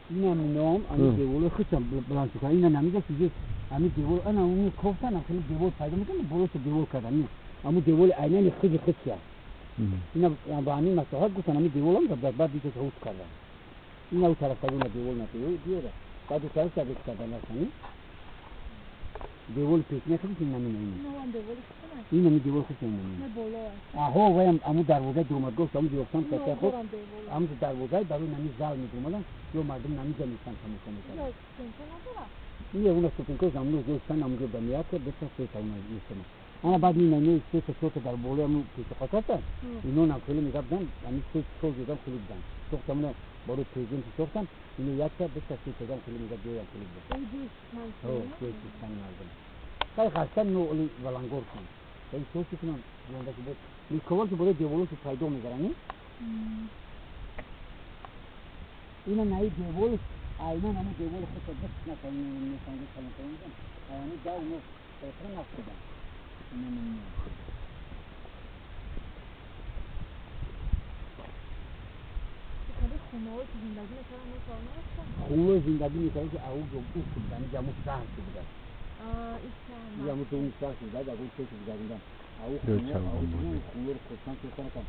Инам ном ами деволи худшам баланд шуд. Ина намида сиже ами девол ана уни кофтан хеле девол пайдо мекунад, болоша девол кардан. Аму деволи айнани худи худша. Ина ба ҳамин масоҳат гуфтан, ами деволам баъд диташ ҳуф кардан. Ина у тараф кадона девол накард, диёра. Баъд у тараф сабит кардан астани. Деволи пешина худиш ин намина ина. Ин ами девол худша ин намина. Аҳо, ваям аму дарвозаи домадгоҳ, аму диёфтан каса худ, аму дарвозаи барои нами зал медомадан, ё мардум намиҷа мешан тамошо мекарданд. Не, уна ступенькош амну ҷостан, аму ҷо дамият, дута сета уна мешана. Ана баъд ин ами сета чорта дар болои аму пешоқат ҳастанд, ино нам хеле мегапдан, ами се чор ҷодам хеле будан. Сохтам уна барои президенти сохтан, ино якта, дута, сета ҷодам хеле мегап, ҷоям хеле будан. Ҳо, ҷои шиштани мардум. Хай хаста ино оли валангор кун. Эй соси кунам, ҷондаки буд. Микровол ки болои деволошо пайдо мегарани? Ина наи девол, айнан ҳамун деволи худро ду қисмат мехонди калон калон. Ами да уно охира нафтидан. Хонаҳое зиндагӣ мекарданд, ки ау ҷо уф будан, ҷаму шаҳр шуда. Ҷаму шаҳр шуда, ягон чиз гузарондан. Ау хонаро кӯстан кӯстан.